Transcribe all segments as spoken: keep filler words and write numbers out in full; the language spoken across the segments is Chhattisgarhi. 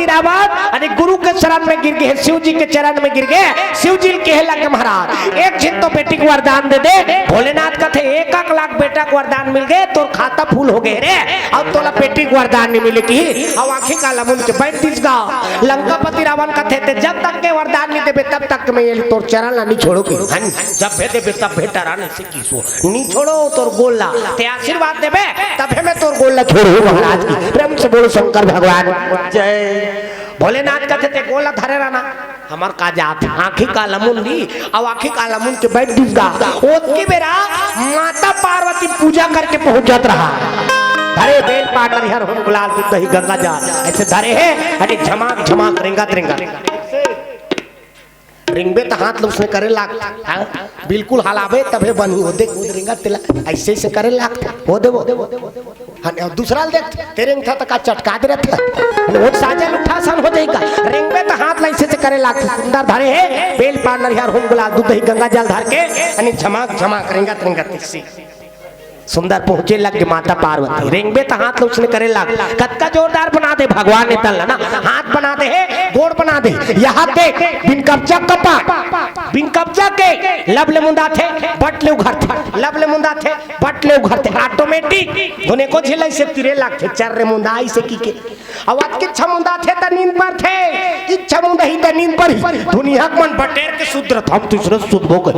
रावत, अरे गुरु के चरण में गिर गे, शिव जी के चरण में गिर गे। शिव जी ल कहे लगे महाराज, एक झिन तो बेटी के वरदान दे दे। भोलेनाथ कथे, एक एक लाख बेटा के वरदान मिल गे, तोर खाता फुल हो गे रे, अउ तोला बेटी के वरदान नहीं मिले कि। अउ आँखी काला मुंद के बैठ दिस गा। लंकापति रावण कथे, ते जब तक के वरदान नहीं देबे, तब तक मैं ये तोर चरण ला नहीं छोड़ो कि। हन, जब भे देबे तब भे टरा नहीं से किसो। नहीं छोड़ो तोर गोल ला। ते आशीर्वाद देबे, तभे मैं तोर गोल ला छोड़ो महाराज की। प्रेम से बोलो शंकर भगवान। जय। भोलेनाथ कथे, ते गोल ला धरे रहना। हमर का जात, आँखी काला मुंद दी, अउ आँखी काला मुंद के बैठ दिस गा। ओतकी बेरा माता पार्वती पूजा करके पहुँच जात रहा। धरे बेल पान नरिहर होम गुलाल दूध दही गंगा जल, ऐसे धरे हे, अरे झमाक झमाक रेंगत रेंगत। रेंगबे त हाथ ल उसने करे लाग, हाँ? बिल्कुल हलाबे तभे बनही, ओ देख, ओ रेंगत तेला, ऐसे ऐसे करे लाग, ओ देबो। हाँ, अउ दूसरा ल देख, ते रेंगथा त का चटका दे रहथे। ओ साजा ल उठा सन हो जाही का। रेंगबे त हाथ ल ऐसे ऐसे करे लाग, सुंदर धरे हे, बेल पान नरिहर होम गुलाल दूध दही गंगा जल धर के, अने झमाक झमाक रेंगत रेंगत इसी। सुंदर पहुँचे लग गे माता पार्वती, रेंगबे त हाथ ल उसने करे लाग। कतका जोरदार बना दे भगवान ने तन ला ना, हाथ बना दे हे, गोड़ बना दे, यहाँ देख, बिन कब्जा कपाट, बिन कब्जा के, लब ले मुंदाथे, बट ले उघरथे, लब ले मुंदाथे, बट ले उघरथे, automatic, धुने को झिलाई से तिरे लागथे, चर्रे मुंदा ऐसे की के। अउ अतके छमुंदाथे त नींद परथे, इच्छा मुंदही त नींद परही। दुनिया के मन बटेर के सुधरत, हम दूसरे सुधबो कर।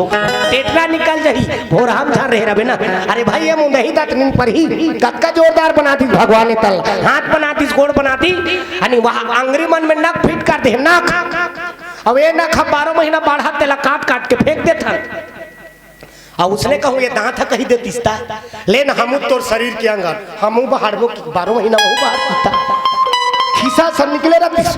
टेटना निकल जही, भोर हम झन रहे रबे ना। अरे भाई, ये मुंदही त नींद परही। कतका जोरदार बना दिस भगवान ने तल। हाथ बना दिस, गोड़ बना दी। अनी वहाँ आंगरी मन में नख फिट कर दे, नख। अब ये नख हम बारह महीना बाढ़ा तेला काट काट के फेंक देथन। अउ उसने कहूँ, ये दांत ह कही देतिस ता, ले न हमू तोर शरीर के अंग हन, हमू बहारबो कि बारह महीना वहू बहार पीता। खिसा सब निकले रहतिस।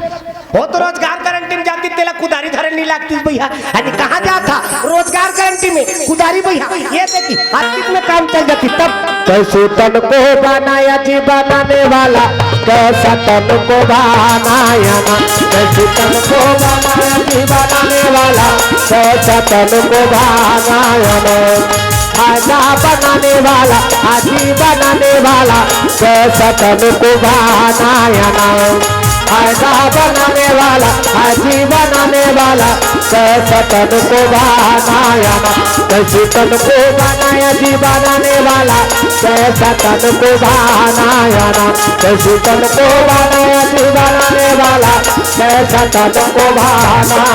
वो तो रोजगार गारंटी में जाती, तेला कुदारी धरे नहीं लागतिस भैया। अरे कहाँ जात था? रोजगार गारंटी में कुदारी भैया। ये देखी, आर्थिक में काम चल जाती तब। कैसे तन को बनाया जी बनाने वाला, कैसा तन को बनाया ना। कैसे तन को बनाया जी बनाने वाला, कैसा तन को बनाया ना। फायदा बनाने वाला, हाजी बनाने वाला, कैसा तन को बनाया ना। फायदा बनाने वाला, हाजी बनाने वाला, कैसा तन को बनाया ना। कैसे तन को बनाया जी बनाने वाला, कैसा तन को बनाया ना। कैसे तन को बनाया जी बनाने वाला, कैसा तन को बनाया।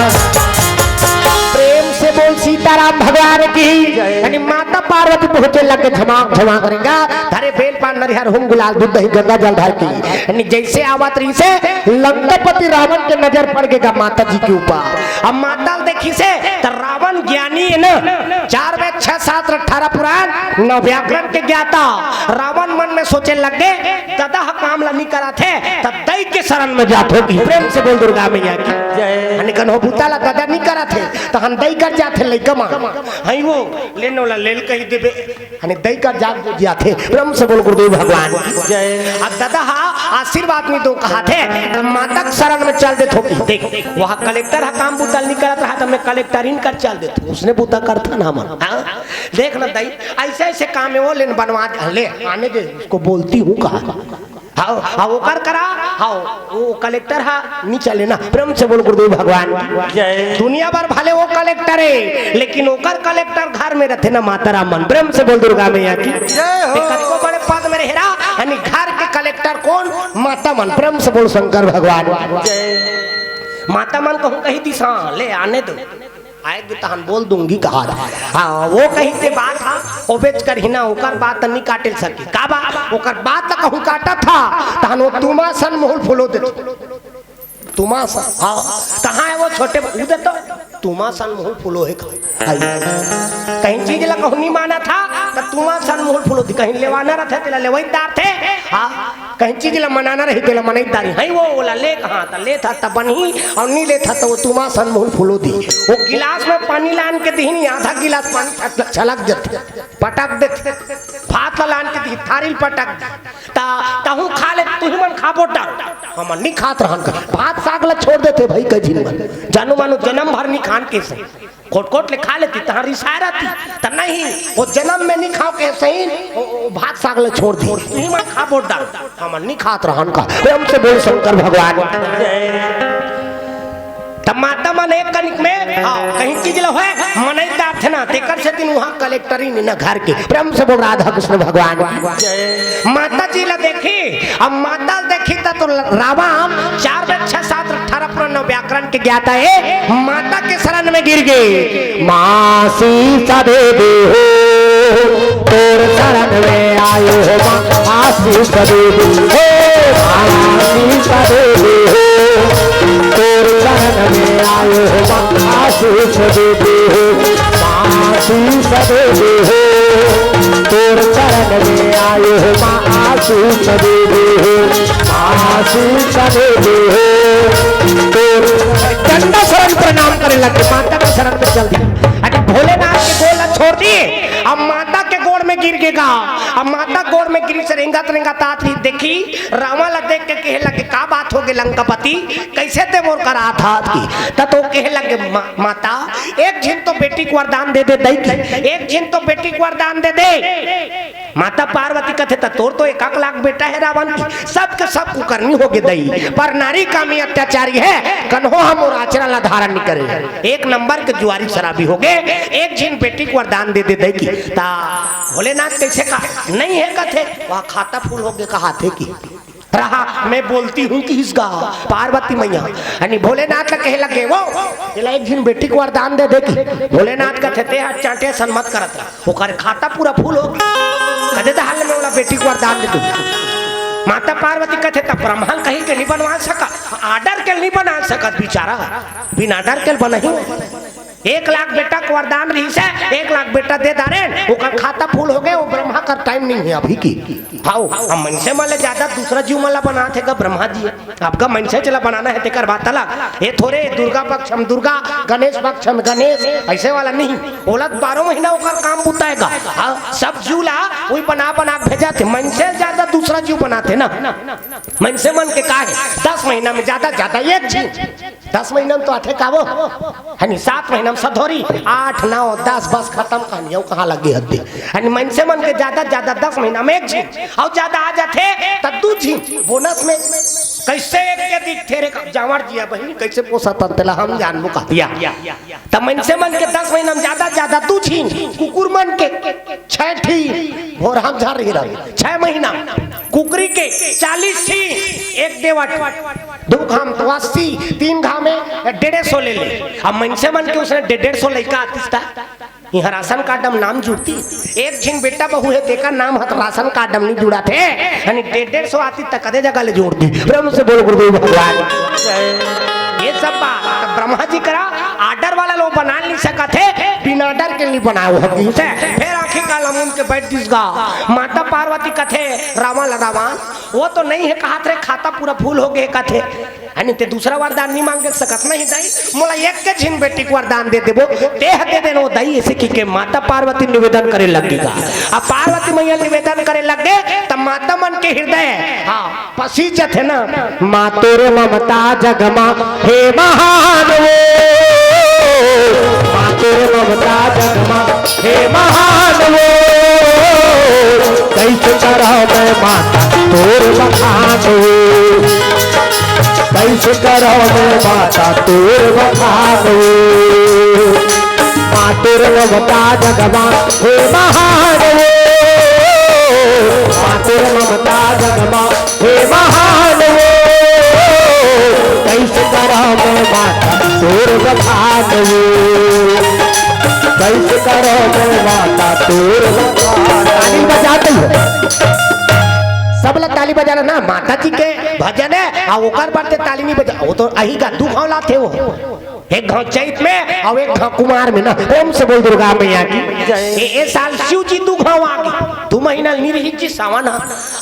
प्रेम से बोल सीताराम भगवान की। जय। यानी माता पार्वती पहुंचे लगे झमाक झमाक रेंगा, धरे बेल पान नरिहर होम गुलाल दूध दही गंगा जल धर के। यानी जैसे आवत रहिसे लंकापति रावण के नजर पड़ गे गा माता जी के ऊपर। अब माता ल देखिसे त रावण ज्ञानी हे ना, चार वेद, छह शास्त्र, अठारह पुराण, नौ व्याकरण के ज्ञाता। रावण मन में सोचे लग गे, ददा ह काम ला नहीं कराथे, त दई के शरण में जात होगी। प्रेम से बोल दुर्गा मैया की। जय। यानी कन्हो बुता ला ददा नहीं कराथे, त हम दई कर जाथे लइका मन। हई वो, लेने वाला लेल कही देबे। यानी दई कर जात जाथे। प्रेम से बोल गुरुदेव भगवान की। जय। अब ददा हा आशीर्वाद नहीं दो कहाथे, त माता के शरण में चल देत होगी। देख, वहाँ कलेक्टर हा काम बुता नहीं करत रहा, त मैं कलेक्टर ही कर चल देत। उसने बुता करता ना हमन। हाँ? देख ना दई, ऐसे ऐसे काम है वो लेन बनवा दे, ले आने दे, उसको बोलती हूँ कहा। हाँ, हाँ, ओकर करा, हाँ, वो कलेक्टर हा नहीं चले ना। प्रेम से बोल गुरुदेव भगवान की। जय। दुनिया भर भले वो कलेक्टर है, लेकिन ओकर कलेक्टर घर में रहते ना माता राम मन। प्रेम से बोल दुर्गा मैया की। जय हो। ते कतको बड़े पद में रहे रहा, यानी घर के कलेक्टर कौन? माता मन। प्रेम से बोल शंकर भगवान की। जय। माता मन कहूँ कही दिस, हाँ, ले आने दो। आएगी तहन बोल दूंगी कहा। हाँ, वो कही ते बात हा, ओ बेच कर ही ना, ओकर बात नहीं काटे सके। का बा? ओकर बात कहूँ काटा था, तहन वो तुमा सन मुहुल फुलो देते। तुमा सन, हाँ, कहाँ है वो छोटे बा-, ऊ दे तो, तुमा सन मुहुल फुलो है कहा। आई। कहीं चीज ला कहूँ नहीं माना था, त तुमा सन मुहुल फुलो दी, कहीं लेवाना रहते, तेला लेवई दार थे, हाँ। कहीं चीज ला मनाना रही, तेला मनई दारी। हई वो, ओला ले कहाँ, त लेथा त बनही, अउ नी लेथा त वो तुमा सन मुहुल फुलो दी। वो गिलास में पानी लान के दिही नी, आधा गिलास पानी छल-, छलक देथे, पटक देथे। भात ला लान के दिही, थारी ल पटक दी। त, तहूँ खा ले, तुही मन खाबो डर। हमन नी खात रहन का। भात साग ला छोड़ देथे भाई, कई झिन मन। जानू मानू जनम भर नी खान के से। कोट-कोट ले खा लेती, तहाँ रिसाय रहती, त नहीं, वो जनम में नहीं खाओ के सही, वो, वो भात साग ले छोड़ दी। तुही मन खाबो डर, हम मन नहीं खात रहन का। प्रेम से बोल शंकर भगवान। तब माता मन एक कनिक में, हाँ, कहीं चीज लो है, मनई दार थे ना, तेकर से दिन वहाँ कलेक्टर ही नहीं ना घर के। प्रेम से बोल राधा कृष्ण भगवान। माता जी ला देखी, अब माता ला देखी त तो रावण चार वेद छह शास्त्र अठारह पुराण नौ व्याकरण के ज्ञाता है, माता के शरण में गिर गए। माँ शीश दे दे हो, तोर शरण में आयो हो माँ, आशीष दे दे हो, माँ शीश दे दे हो, तोर शरण में आयो हो माँ, आशीष दे दे हो, माँ शीश दे दे हो, तोर शरण में आयो हो माँ, आशीष दे दे हो, आशीष दे दे हो, तोर डंडा शरण प्रणाम करे लगे, माता के शरण में चल दी। अरे भोलेनाथ के गोड़ ला छोड़ दी, अब माता के गोड़ में गिर गेगा। अब माता गोड़ में गिरी से रेंगत रेंगत आत ही देखी, रावण ला देख के कहे लगे, का बात हो गए लंकापति, कैसे ते मोर करा था की? त तो कहे लगे, "मा-, माता, एक झिन तो बेटी के वरदान दे दे दई की, एक झिन तो बेटी के वरदान दे दे।" माता पार्वती कथे, "त तोर तो एक एक लाख बेटा है रावण की, सबके सब कुकर्मी हो गए दई, पर नारी कामी अत्याचारी है, कन्हो हम और आचरण ला धारण नहीं करे, एक नंबर के जुआरी शराबी हो गए, एक झिन बेटी के वरदान दे दे दई की।" ता भोलेनाथ कैसे कहा, "नहीं है कथे, वह खाता फूल हो गए कहा थे की।" रहा, मैं बोलती हूँ कि इसका पार्वती मैया, यानी भोलेनाथ ला कहे लगे वो, "एला एक झिन बेटी के वरदान दे दे की।" भोलेनाथ कथे, "ते हाथ चांटे सन मत करत रहा।" ओकर खाता पूरा फूल हो गया। कदे दहाल में ओला बेटी के वरदान दे दू। माता पार्वती कथे, "तब ब्रह्मा कहीं के नहीं बनवा सका, आर्डर के नहीं बना सकत बेचारा, बिना आर्डर के बनही।" एक लाख बेटा के वरदान रहिस हे, एक लाख बेटा दे दारेन, ओकर खाता फूल हो गए, वो ब्रह्मा कर टाइम नहीं है अभी की। हाउ, हम मनसे मन ले ज्यादा दूसरा जीव मन ला बनात हे का ब्रह्मा जी। आपका मनसे चला बनाना है तेकर बात अलग। ये थोरे दुर्गा पक्ष हम दुर्गा, गणेश पक्ष हम गणेश, ऐसे वाला नहीं। ओला बारह महीना ओकर काम बुताएगा। हाँ, सब जीव ला वही बना बना के भेजा थे। मनसे ज्यादा दूसरा जीव बनाते ना। मनसे मन के का है, दस महीना में ज्यादा ज्यादा एक जीव, दस महीना में तो आथे का वो, है नी, सात महीना में सधोरी, आठ, नौ, दस, बस खत्म कहानी, अउ कहाँ लगे हद्दी। है नी, मनसे मन के ज्यादा, ज्यादा दस महीना में एक झिन, अउ ज्यादा आ जाथे, त दू झिन, बोनस में। कैसे एक के दिखथे रे, जांवर जिया बहिनी, कैसे पोसत हन तेला हम जानबो का। या, त मनसे मन के दस महीना में ज्यादा, ज्यादा दू झिन, कुकुर मन के छह ठी, भोर हम झर ही रहे, छह महीना, कुकरी के चालीस ठी, एक देवट, दू घाम तो अस्सी, तीन घाम में डेढ़ सौ ले ले। अब मनसे मन के उसने डेढ़ डेढ़ सौ लइका आतिस ता, इहाँ राशन कार्ड म नाम जुड़ती। एक झिन बेटा बहू हे, तेकर नाम ह त राशन कार्ड म नहीं जुड़त हे। यानी डेढ़ डेढ़ सौ आतिस त कदे जगह ले जोड़ दी। प्रेम से बोल गुरुदेव भगवान। ये सब बात त ब्रह्मा जी करा आर्डर वाला लोग बना नहीं सकत हे, बिना आर्डर के नहीं बनाओ हम से। फिर आखिर काल हम उनके बैठ दिस गा। माता पार्वती कथे, "रावण, रावण, वो तो नहीं है कहत रे, खाता पूरा फूल हो गए," कथे। यानी ते दूसरा वरदान नहीं मांगे सकत नहीं दाई, मोला एक के झिन बेटी के वरदान दे देबो, ते ह दे देनो दाई, ऐसे की के माता पार्वती निवेदन करे लग गा। अब पार्वती मैया निवेदन करे लग गे, तब माता मन के हृदय, हाँ, पसी जथे ना। माँ तोर ममता जगमा हे महान वो, माँ तोर ममता जगमा हे महान वो, कैसे करा मैं माता तोर बखान वो, कैसे करा मैं माता तोर बखान वो। माँ तोर ममता जगमा हे महान वो, माँ तोर ममता जगमा हे महान वो, कैसे करा मैं माता तोर बखान वो, कैसे करा मैं माता तोर बखान। ताली बजाते हो, सब लोग ताली बजाना ना, माता जी के भजन है, आ ओकर बर ते ताली नहीं बजा, वो तो अही का दू घाव लाथे वो। एक घाव चैत में अउ एक घाव कुमार में ना। प्रेम से बोल दुर्गा मैया की। जय। ए, ए साल शिव जी दू घाव आ गे। दू महीना नहीं रही जी सावन ह।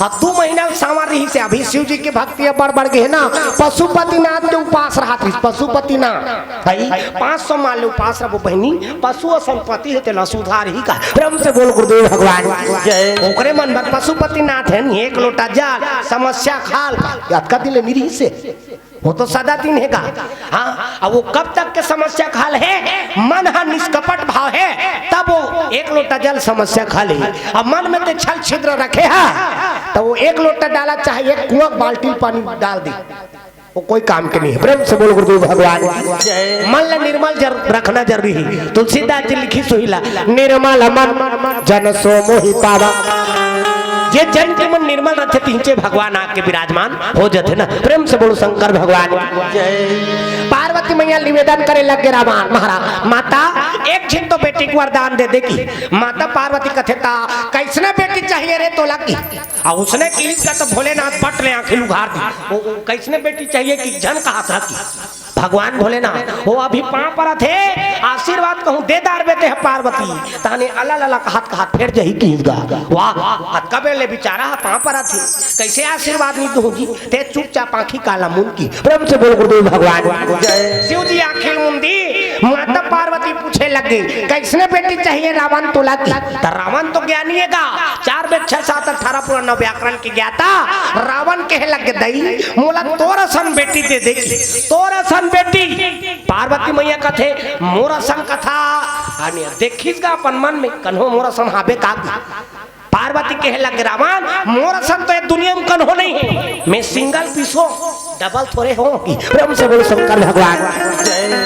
अब दू महीना सावन रही से अभी शिव जी के भक्ति अब बढ़ बढ़ गए ना। पशुपतिनाथ के उपास रहत रही, पशुपतिनाथ। है, पाँच सौ माल ले उपास रहो बहनी, पशु असन पति हे तेला सुधार ही का। प्रेम से बोल गुरुदेव भगवान। जय। ओकरे मन बर पशुपतिनाथ है, एक लोटा जल, समस्या खाल का। अतका दिन ले नहीं रही से। वो तो सदा दिन हे गा। हाँ, अब वो कब तक के समस्या के हल हे? मन हा निष्कपट भाव हे, तब वो एक लोटा जल समस्या के हल हे। अब मन में ते छल छिद्र रखे हा, तो वो एक लोटा डाला, चाहे एक कुआं बाल्टी पानी डाल दे, वो कोई काम के नहीं हे। प्रेम से बोल गुरुदेव भगवान की। मन ला निर्मल जर-, रखना जरूरी हे। तुलसीदास जी लिखी सुहिला, "निर्मल मन जन सो मोहि पावा।" जे जन के मन निर्मल रथे, तिहचे भगवान आके विराजमान हो जाथे ना। प्रेम से बोलो शंकर भगवान की। पार्वती मैया निवेदन करे लगे रावण महाराज, "माता, एक झिन तो बेटी के वरदान दे दे।" कि माता पार्वती कथे, "ता कैसने बेटी चाहिए रे तोला?" कि अउ उसने किहिस गा तो भोलेनाथ बट ले आंखी उघार दी। वो, वो कैसने बेटी चाहिए कि झन कहा था कि भगवान भोलेनाथ, वो अभी पांव परत हे, "आशीर्वाद कहूं दे दार बेटे ह पार्वती।" ताने अला लला कहत कहत फेर जही किहिस गा। वाह, अतका बेर ले बिचारा ह पांव परत हे, कैसे आशीर्वाद नहीं दूं जी? ते चुपचाप आंखी काला मुंद की। प्रेम से बोल गुरुदेव भगवान। शिव जी आंखी मुंदी, माता पार्वती पूछे लगे, "कैसने बेटी चाहिए रावण तोला?" कि त रावण तो ज्ञानी हे गा, चार वेद छह शास्त्र अठारह पुराण नौ व्याकरण के ज्ञाता। रावण कहे लगे, "दई, मोला तोर असन बेटी दे दे।" कि तोर असन बेटी। पार्वती मैया कथे, "मोर असन कथा।" अने देखिस गा अपन मन में, "कन्हो मोर असन हाबे का?" कि पार्वती कहे लगे, "रावण, मोर असन तो ये दुनिया में कन्हो नहीं हे। मैं सिंगल पीस हों, डबल थोरे हों।" प्रेम से बोलो शंकर भगवान।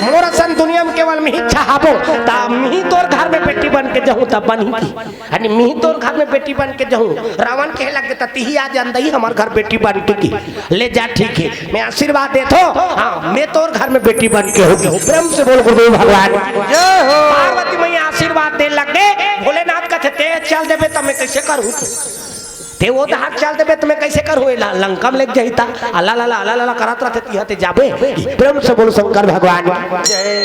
"मोर असन दुनिया में केवल मिही छहाबो, ता मिही तोर घर में बेटी बन के जहूं, तब बनही।" कि यानी मिही तोर घर में बेटी बन के जहूं। रावण कहे लगे, "त तिही आ जान दई हमर घर बेटी बन के।" कि ले जा, ठीक हे, मैं आशीर्वाद देत हों, हाँ, मैं तोर घर में बेटी बन के हों। प्रेम से बोल गुरुदेव भगवान। जय हो। पार्वती मैया आशीर्वाद दे लगे, भोलेनाथ कथे, "ते चल देबे त मैं कैसे करहूं?" ते वो डहार चल देबे त मैं कैसे करहूं? एला लंका में लेके जही ता, अला लला, अला लला करत रहथे, तिहा ते जाबे। प्रेम से बोल शंकर भगवान।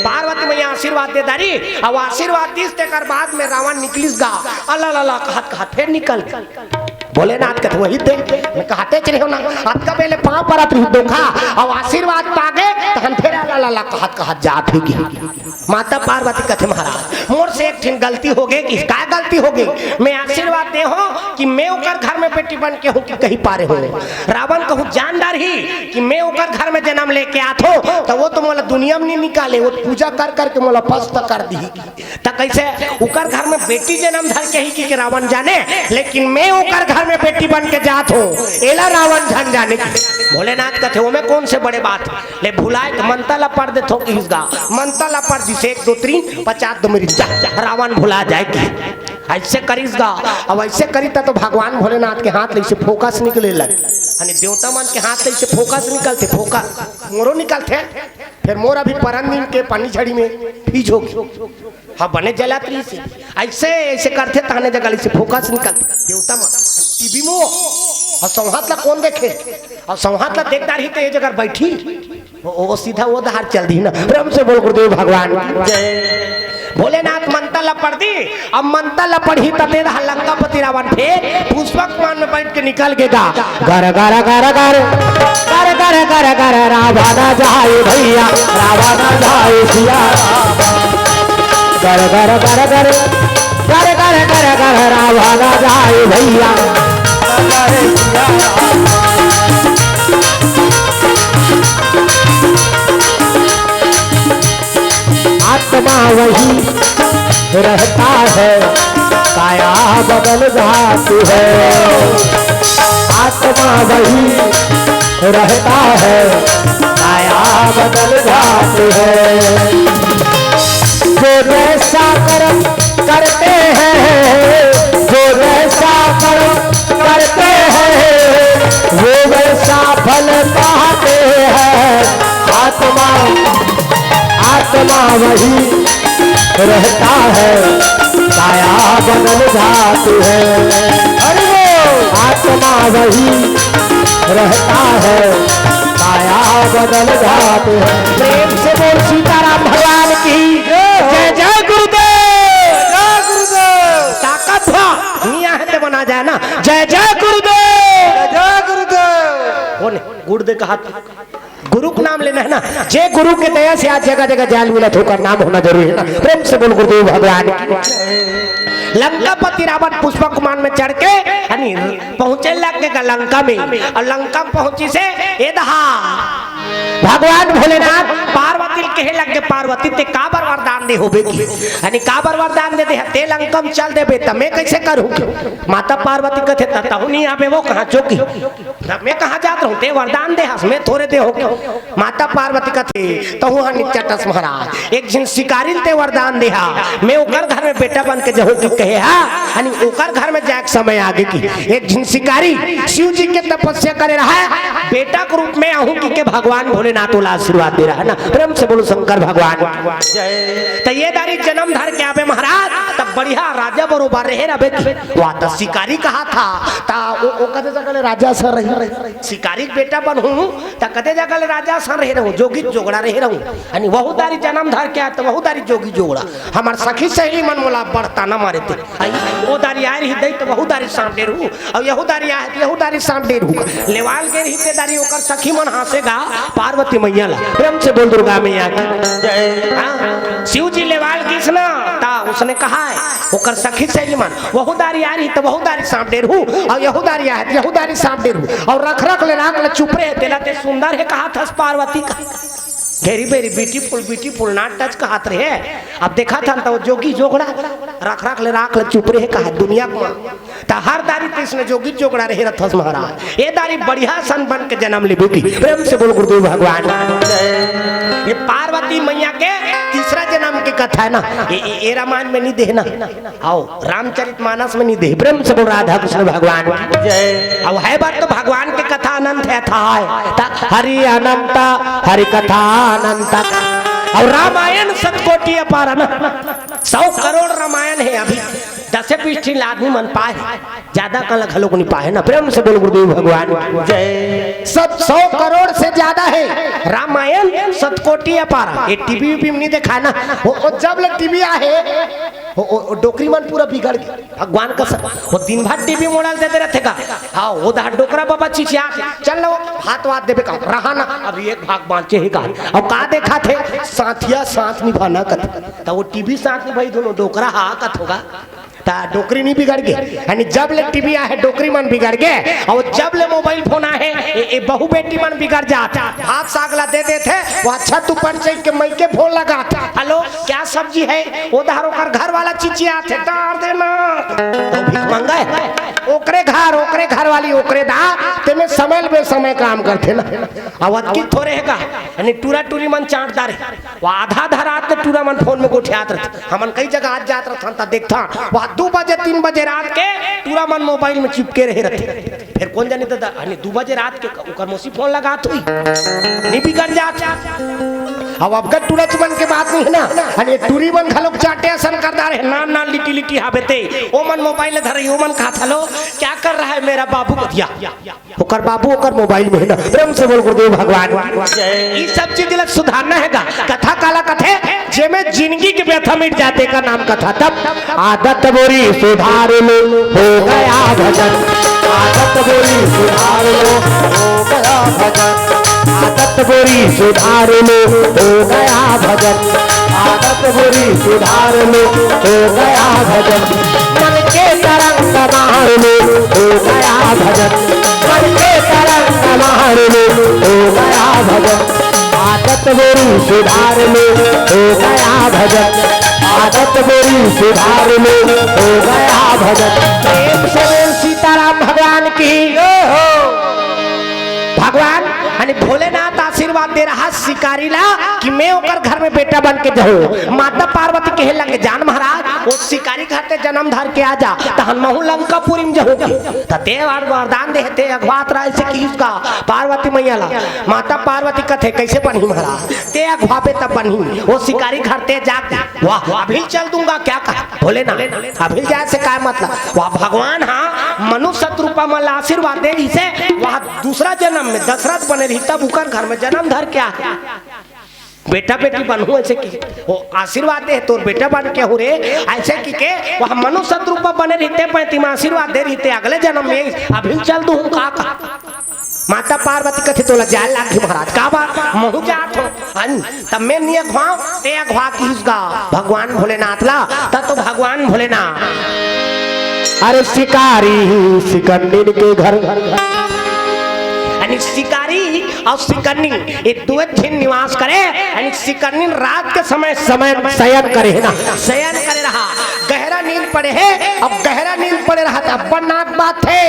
पार्वती मैया आशीर्वाद दे दारी, अउ आशीर्वाद दिस, तेकर बाद में रावण निकलिस गा, अला लला कहत कहत फेर निकल गे। भोलेनाथ कथे, "वही ते, मैं कहते चले हो ना, अतका बेर ले पांव परत रही धोखा, अउ आशीर्वाद पागे, तहन फेर अला लला कहत कहत जात हे।" कि माता पार्वती कथे, "महाराज, मोर से एक ठिन गलती हो गे।" कि का गलती हो गे? "मैं आशीर्वाद दे हों कि मैं ओकर घर में बेटी बन के हों कि कहि पारे हों। रावण कहूं जान डारही कि मैं ओकर घर में जनम लेके आत हों, त वो तो मोला दुनिया में नहीं निकाले, वो पूजा कर करके मोला पस्त कर दिही।" त कैसे ओकर घर में बेटी जनम धर के ही कि, कि रावण जाने, लेकिन मैं ओकर घर में बेटी बन के जात हों, एला रावण झन जाने। भोलेनाथ कथे, "ओमे कौन से बड़े बात?" ले भुलाए के मंतर ला पढ़ देथों किहिस गा। मंतर ला पढ़ दिस, एक दो तीन, पचास दो मिनट, जा, रावण भुला जाए कि। ऐसे करिस गा, अब ऐसे करी त तो भगवान भोलेनाथ के हाथ ले से फोकस निकले लगे। यानी देवता मन के हाथ ले से फोकस निकलथे, फोकस मोरो निकलथे। फेर मोर अभी परन दिन के पानी झड़ी में फीज होगी। हाँ, बने जलात रहिस हे। ऐसे, ऐसे करथे, ताने जगह ले से फोकस निकलथे। देवता मन, टीवी में वो, अउ सौंहत ला कौन देखे? अउ सौंहत ला देख डारही त ये जगह बैठी, वो, वो सीधा वो डहार चल दिही ना। प्रेम से बोल गुरुदेव भगवान की जय। भोलेनाथ मंतर ला पढ़ दी, अब मंतर ला पढ़ही त ते डहार लंकापति रावण फेर पुष्पक विमान में बैठ के निकल गे गा। गर गर गर गर, गर गर गर गर, रावण जाए भैया, रावण जाए सिया राम। गर गर गर गर, गर गर गर गर, रावण जाए भैया। आत्मा वही रहता है, काया बदल जाती है। आत्मा वही रहता है, काया बदल जाती है। जो जैसा कर्म करते हैं, जो जैसा कर्म करते हैं, वो वैसा फल पाते हैं। आत्मा, आत्मा वही रहता है, काया बदल जाती है। अरे वो आत्मा वही रहता है, काया बदल जाती है। प्रेम से बोल सीताराम भगवान की जय। जय गुरुदेव। जय गुरुदेव। ताकत भा मियाँ है ते बना जाए ना। जय जय गुरुदेव। जय जय गुरुदेव। कौन है? गुड़ दे कहा था। गुरु के नाम लेना है ना, जे गुरु के दया से आज जगह जगह ज्ञान मिलत हे, ओकर नाम होना जरूरी है ना। प्रेम से बोल गुरुदेव भगवान की। लंकापति रावण पुष्पक विमान में चढ़ के यानी पहुंचे लग गे लंका में, अउ लंका में पहुंचिस हे, ए दहा भगवान भोलेनाथ पार्वती ल कहे लग गे, पार्वती ते काबर वरदान दे होबे कि, यानी काबर वरदान दे दे, ते लंका में चल देबे त मैं कइसे करहूं? माता पार्वती कथे, त तहूं नइ आबे, वो कहां चोकी, त मैं कहां जात रहूं? ते वरदान दे हस, मैं थोरे दे हों कि। माता पार्वती कथे, तहूं ह निच्चट हस महाराज, एक झिन शिकारी ल ते वरदान दे हा, मैं ओकर घर में बेटा बन के जहूं कि कहे हा, यानी ओकर घर में जाए के समय आगे कि एक झिन शिकारी शिव जी के तपस्या करे रहा, बेटा के रूप में आहूं कि के भगवान भोलेनाथ ओला आशीर्वाद दे रहा है ना। प्रेम से बोलो शंकर भगवान। त ए दारी जन्म धर के आबे महाराज, तब बढ़िया राजा बरोबर रहे रबे कि। वाह, त शिकारी कहा था, त ओ, ओ कते जगह ले राजा सर रही, शिकारी के बेटा बनहूं, त कते जगह ले राजा सन रहे रहूं, जोगी जोगड़ा रहे रहूं। यानी वहू दारी जन्म धर के आए त वहू दारी जोगी जोगड़ा। हमर सखी सहेली मन मोला बड़ताना मारे ते। आई, ओ दारी आए रही दई त वहू दारी सांप डेरहूं, अउ यहू दारी आए त यहू दारी सांप डेरहूं। लेवाल गे रही ते दारी ओकर सखी मन हांसे गा पार्वती मैया ला। प्रेम से बोल दुर्गा मैया की। जय। हां, शिव जी लेवाल गिस ना, त उसने कहा है, ओकर सखी सहेली मन, वहू दारी आए रही त वहू दारी सांप डेरहूं, अउ यहू दारी आए त यहू दारी सांप डेरहूं, अउ रख रख ले राख ले चुप रहे, तेला ते सुंदर हे कहा थस पार्वती का। Very very beautiful, beautiful, not touch कहात रहे। अब देखा था तो जोगी जोगड़ा, रख रख ले राख ले चुप रहे कहा दुनिया को। त हर दारी तीसने जोगी जोगड़ा रहे रथस महाराज। ए दारी बढ़िया सन बन के जन्म लेबे कि। प्रेम से बोल गुरुदेव भगवान। ये पार्वती मैया के तीसरा जन्म के कथा है ना, ए, ए, ए रामायण में नइ दे ना। आओ, रामचरित मानस में नइ दे, प्रेम से बोल राधा कृष्ण भगवान की। जय। अब है बात तो भगवान के कथा अनंत है, था है। त हरि अनंत, हरि कथा अनंत। अउ रामायण सतकोटि अपार ना, सौ करोड़ रामायण हे, अभी दसे बीस ठिन आदमी मन पाए हे, जादा कन घलोक नइ पाए हे ना। प्रेम से बोल गुरुदेव भगवान की। जय। सब सौ करोड़ से जादा हे रामायण सतकोटि अपार। ए टीवी वीवी में नइ देखाय ना, ओ, ओ जब ले टीवी आहे, ओ, ओ, ओ डोकरी मन पूरा बिगड़ गे। भगवान का स-, वो दिन भर टीवी मोबाइल देते रहिथे का। हां, ओ दहा डोकरा बाबा चिचियाथे, चल ना, वो भात वात देबे का, रहा ना, अभी एक भाग बांचे हे का। अब का देखाथे, साथिया साथ निभाना कथे। त वो टीवी साथ निभाही, दूनों डोकरा हा कथे गा। त डोकरी नइ बिगड़ गे, यानी जब ले टीवी आहे डोकरी मन बिगड़ गे, अउ जब ले मोबाइल फोन आहे, ए, ए बहू बेटी मन बिगड़ जात। भात साग ला दे देथे, वो अच्छा तू परचई के मइके फोन लगात। हेलो, क्या सब्जी है? ओ दहा ओकर घर वाला चिचियाथे, डार देना। त भीख मंगा हे। ओकरे घर, ओकरे घर वाली, ओकरे दा, तेमे समय ल बेसमय काम करथे ना। अउ अतकी थोरे हे का, यानी टूरा टूरी मन चांट डारे। वो आधा आधा रात के टूरा मन फोन में गोठियात रहिथे। हमन कई जगह आज जात रहिथन त देखथन, वहां दू बजे तीन बजे रात के टूरा मन मोबाइल में चिपके रहे रहिथे। फेर कोन जानी त, यानी दू बजे रात के ओकर मौसी फोन लगात होही, नइ बिगड़ जात। अब अबका टूरा मन के बात नइ हे ना, यानी टूरी मन घलोक चांटे असन कर डारे हे, नान नान लिटी लिटी हाबे ते, ओ मन मोबाइल धरही, ओ मन कहत, हेलो, क्या कर रहा है मेरा बाबू? या, ओकर बाबू ओकर मोबाइल में हे ना। प्रेम से बोल गुरुदेव भगवान की। जय। ई सब चीज ला सुधारना हे गा। कथा काला कथे, जेमे जिनगी के व्यथा मिट जाथे, एकर नाम कथा। तब आदत बोरी सुधार लो, हो गया भजन। आदत बोरी सुधार लो, हो गया भजन। आदत बोरी सुधार लो, हो गया भजन। आदत बोरी सुधार लो, हो गया भजन। मन के तरंग मार लो, हो गया भजन। मन के तरंग मार लो, हो गया भजन। आदत बोरी सुधार लो, हो गया भजन। आदत बोरी सुधार लो, हो गया भजन। प्रेम से बोल सीताराम भगवान की। जय हो। भगवान यानी भोलेनाथ आशीर्वाद दे रहा शिकारी ला कि मैं ओकर घर में बेटा बन के जाहूं। माता पार्वती कहे लगे, जान महाराज, ओ शिकारी घर ते जन्म धर के आ जा, तहन महू लंकापुरी में जाहूं। त ते वरदान दे हे, ते अघवात रहा अइसे किहिस का पार्वती मैया ला। माता पार्वती कथे, कइसे बनही महाराज? ते अघवाबे तब बनही। ओ शिकारी घर ते जाके, वाह, अभी चल दूंगा क्या कहा भोलेनाथ, अभी जाए से का मतलब? वाह, भगवान हा मनुष्य रूपा मन ला आशीर्वाद दे रहिसे, वाह, दूसरा जन्म में दशरथ बने रही तब उकर घर में जन्म धर के आ बेटा बेटी बनहूं अइसे कि, ओ आशीर्वाद दे, तोर बेटा बन के हूं रे, अइसे कि के, वाह, मनुष्य रूपा बने रहिते, पैंती में आशीर्वाद दे रहिते, अगले जन्म में अभी चल दूं का, का? माता पार्वती कथे, "तोला जाय लागही महाराज।" "काबर?" "महूं जात हों।" "हन, त मैं नइ अघवांव, तें अघवा," किहिस गा भगवान भोलेनाथ ला। त तो भगवान भोलेनाथ, अरे शिकारी सिकन्निन के घर, यानी शिकारी अउ सिकन्निन, ये दुए झिन निवास करे। यानी सिकन्निन रात के समय, समय शयन करे हे ना, शयन करे रहा, गहरा नींद पड़े हे। अब गहरा नींद पड़े रहा त अब्बड़ नाक बात हे।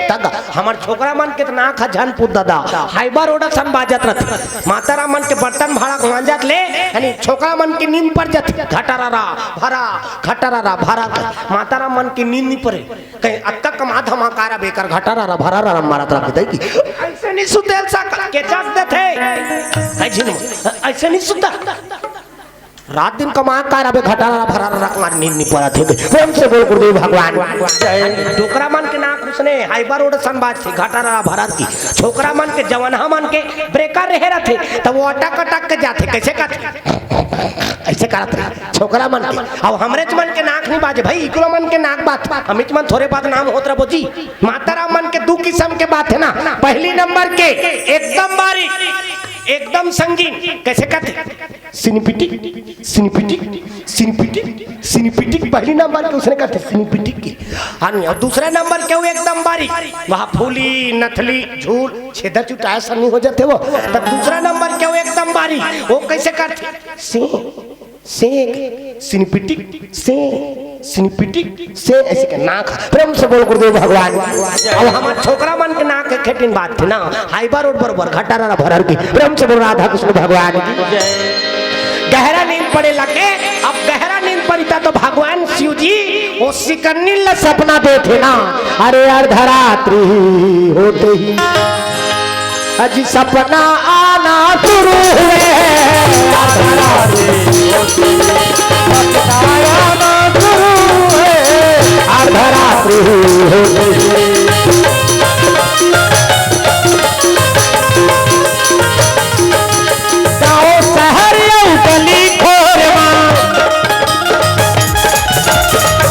तब हमर छोकरा मन के त नाक ह झन पूत ददा, हाइबा रोड असन बाजत रथे। माता राम मन के बर्तन भाड़ा मांजत ले, यानी छोकरा मन के नींद पड़ जाथे, घटारारा भरा, घटारारा भरा। माता राम मन के नींद नइ पड़े, कहीं अतका कमा धमा कारा बेकर घटारारा भरारारा मारत रखे दई की। अइसे नइ सुते ल सक, केचस देथे। कहीं झिन, अइसे नइ सुता। रात दिन कमा कारा बे घटारारा भरारारा मार नींद नइ पड़त हे। प्रेम से बोल गुरुदेव भगवान। डोकरा मन के नाक उसने हाइबा रोड असन बाजथे, घटारारा भरार की। छोकरा मन के, जवनहा मन के ब्रेकर रहे रथे, त वो अटक अटक के जाथे। कइसे करथे? अइसे करत रहे छोकरा मन के। अब हमरेच मन के नाक नइ बाजे भई, इकरो मन के नाक बात। हमीच मन थोरे बदनाम होत रबो जी। माता राम मन के दू किसम के बात हे ना। पहली नंबर के एकदम बारीक, एकदम संगीन। कइसे करथे? सिनिपिटिक, सिनिपिटिक, सिनिपिटिक, सिनिपिटिक। पहली नंबर के उसने करथे सिनिपिटिक की। हाँ, अउ दूसरा नंबर के वो एकदम बारीक, वहाँ फूली, नथली, झूल, छेदा चुटाया सन्नी हो जाथे वो। त दूसरा नंबर के वो एकदम बारीक, वो कइसे करथे? से, से, सिनिपिटिक, से, सिनिपिटिक से, अइसे के नाक ह। प्रेम से बोल गुरुदेव भगवान। अब हमर छोकरा मन के नाक के खेटिन बात थे ना, हाइबा रोड बरोबर घटारारा भरार की। प्रेम से बोल राधा कृष्ण भगवान की। गहरा नींद पड़े लगे। अब गहरा नींद पड़िस त भगवान शिव जी वो सिकन्नी ल सपना देथे ना, अरे अर्धरात्रि होते ही अजी सपना आना शुरू हुए, अर्धरात्रि होते ही सपना आना शुरू हुए, अर्धरात्रि होते ही। गाँव शहर अउ गली खोर मा,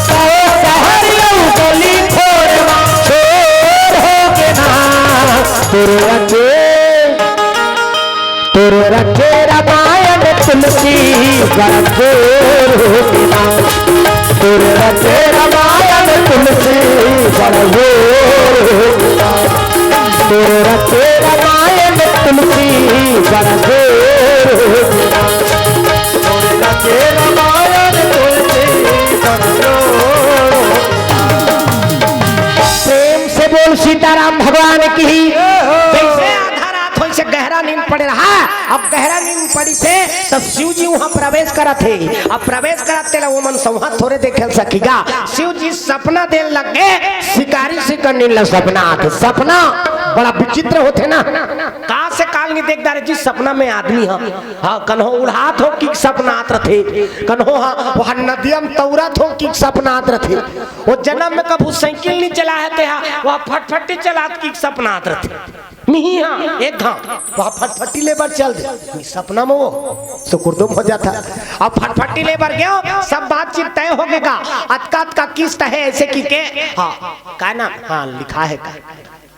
गाँव शहर अउ गली खोर मा, शोर होगे ना, तोर रचे, तोर रचे रामायण तुलसी बड़ा जोर होगे ना, तोर रचे रामायण तुलसी बड़ा जोर होगे ना, तोर रचे रामायण तुलसी बड़ा जोर होगे ना, तोर रचे रामायण तुलसी बड़ा जोर होगे ना। प्रेम से बोल सीताराम भगवान की। जइसे आधा रात होइस हे, गहरा नींद पड़े रहा। अब गहरा नींद पड़िस हे, त शिव जी उहाँ प्रवेश करत हे। अब प्रवेश करत तेला वो मन संवत थोरे देखे ल सकिगा। शिव जी सपना देन लग गे, सिकारी सिकन्नी ल सपना आथे। सपना बड़ा विचित्र होथे ना। काल से काल नइ देख डारे जी, सपना में आदमी ह, हाँ, कन्हो उड़ात हो कि सपना आत रथे, कन्हो ह, वहाँ नदिया म तौरत हो कि सपना आत रथे। वो जनम में कभू साइकिल नइ चलाए हे तेहा, वहाँ फटफटी चलात कि सपना आत रथे। मिही हाँ, एक घांव, वहाँ फटफटी ले बर चल दे। सपना में वो सुकुरदुम हो जात हे। अब फटफटी ले बर गेंव, सब बातचीत तय होगे गा। अतका अतका किस्त हे अइसे कहिके, हाँ, का नाम? हाँ, लिखा हे का?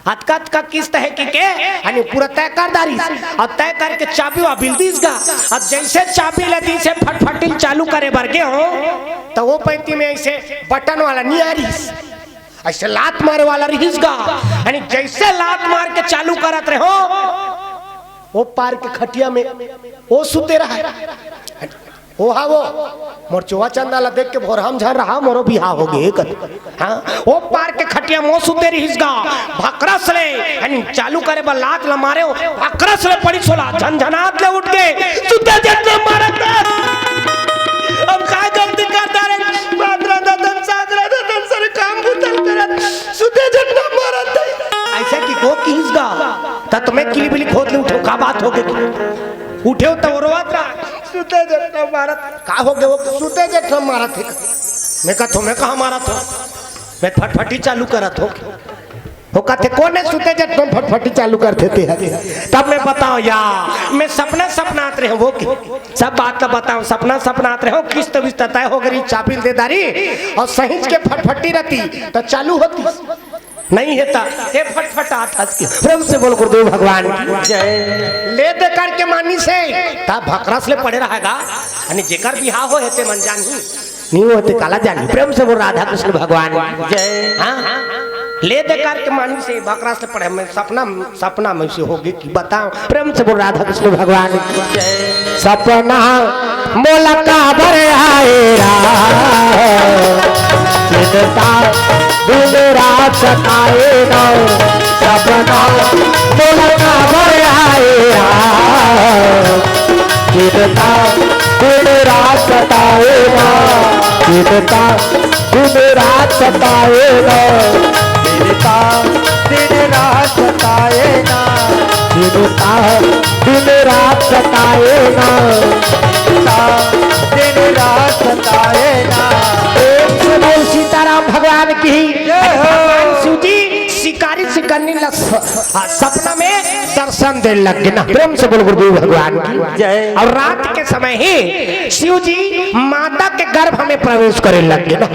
अतका अतका किस्त हे कहिके, यानी पूरा तय कर डारिस। अउ तय करके चाबी वाबी ल दिस गा। अउ जइसे चाबी ल दिस हे, फटफटी ल चालू करे बर गेंव, त वो पैंती में अइसे बटन वाला नइ आ रिहिस, अइसे लात मारे वाला रिहिस गा। यानी जइसे लात मार के चालू करत रहेंव, वो पार के खटिया में वो सुते रहय। ओ हा वो, मोर चोवा चंदा ला देख के भोरहा म झन रहा, मोरो बिहाव होगे कथे। हाँ, ओ पार के खटिया म वो सुते रिहिस गा, भकरस ले, यानी चालू करे बर लात ला मारेंव, भकरस ले पड़िस ओला, झनझनात ले उठ गे, सुते जतना मारत हे। अब का गलती कर डारेंव, मात राधा तन, सात राधा तन, सारे काम भूतल करत, सुते जतना मारत हे। अइसे कहिके वो किहिस गा, त तुम्हें किली बिली खोद ले उठेंव, का बात होगे? उठेंव त वो रोवत रहा। सुते जतना मारत। का होगे वो? सुते जतना मारत हे। मैं कहत हों, मैं कहाँ मारत हों? मैं फटफटी चालू करत हों। वो कहथे, कोन हे सुते जतना फटफटी चालू करथे तेहा? तब मैं बताओ या, मैं सपना सपनात रहेंव वो के। सब बात ला बताओ, सपना सपनात रहेंव, किस्त विस्त तय होगे रिहिस, चाबी ल दे डारिस, अउ सहिंच के फटफटी रतिस, त चालू होतिस। नहीं हे ता, ए फटफट आत हस के। प्रेम से बोल गुरुदेव भगवान की। जय। ले दे करके मानी से, ता भकरस ले पड़े रहेगा। अने जेकर बिहाव हो हे ते मन जानही, नहीं हो ते काला जानही। प्रेम से बोल राधा कृष्ण भगवान की। जय। हाँ? ले दे करके मानी से, भकरस ले पड़े, मैं सपना, सपना में से होगे कि बताओ। प्रेम से बोल राधा कृष्ण भगवान की। जय। सपना मोला काबर आए राम, चिंता दिन रात सताए ना। सपना मोला काबर आए राम, चिंता दिन रात सताए ना। चिंता दिन रात सताए ना। चिंता दिन रात सताए ना। चिंता दिन रात सताए ना। चिंता दिन रात सताए ना। प्रेम से बोल सीताराम भगवान की। जय हो। भगवान शिव जी शिकारी सिकन्नी ला स-, आ, सपना में दर्शन दे लग गे ना। प्रेम से बोल गुरुदेव भगवान की। जय। और रात के समय ही शिव जी माता के गर्भ में प्रवेश करे लग गे ना।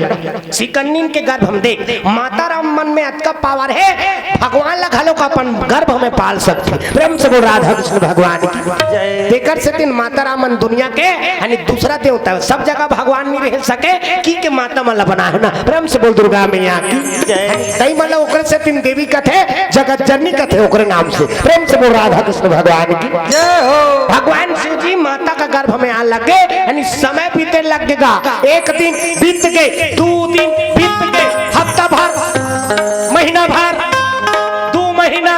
सिकन्निन के गर्भ में देख, माता राम मन में अतका पावर हे, भगवान ला घलो का अपन गर्भ में पाल सकथे। प्रेम से बोल राधा कृष्ण भगवान की। जय। तेकर सेतिन माता राम मन दुनिया के, यानी दूसरा देवता, सब जगह भगवान नहीं रह सके, की के माता मन ला बना हे ना। प्रेम से बोल दुर्गा मैया की। जय। यानी दई मन ला ओकरे सेतिन देवी कथे, जगत जननी कथे ओकरे नाम से। प्रेम से बोल राधा कृष्ण भगवान की। जय हो। भगवान शिव जी माता का गर्भ में आ लग गे, यानी समय बीते लग गे गा। एक दिन बीत गे, दू दिन बीत गे, हफ्ता भर, महीना भर, दू महीना,